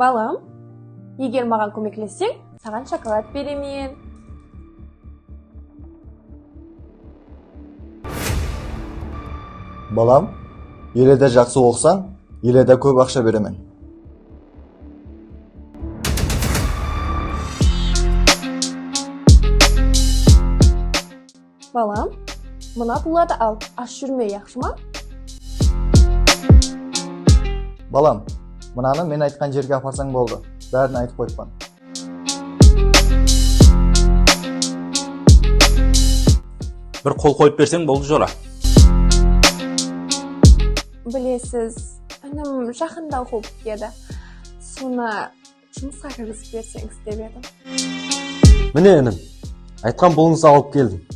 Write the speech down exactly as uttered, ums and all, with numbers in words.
Balam, eger maǵan kómeklesseń, saǵan shokolad beremen. Balam, ele de jaqsı oqısań, ele de kóp aqsha beremen. Balam, mına pullardı al, ash júrme, yaqshı ma? Balam, mınanı men aytqan jerge aparsań boldı. Bárin aytıp qoyıppan. Bir qol qoyıp berseń boldı, jora. Bilesiz, inim jaqında oqıw pitedi. Sonı jumısqa kirgizip berseńiz dep edim. Mine, inim, aytqan pulıńızdı alıp keldim.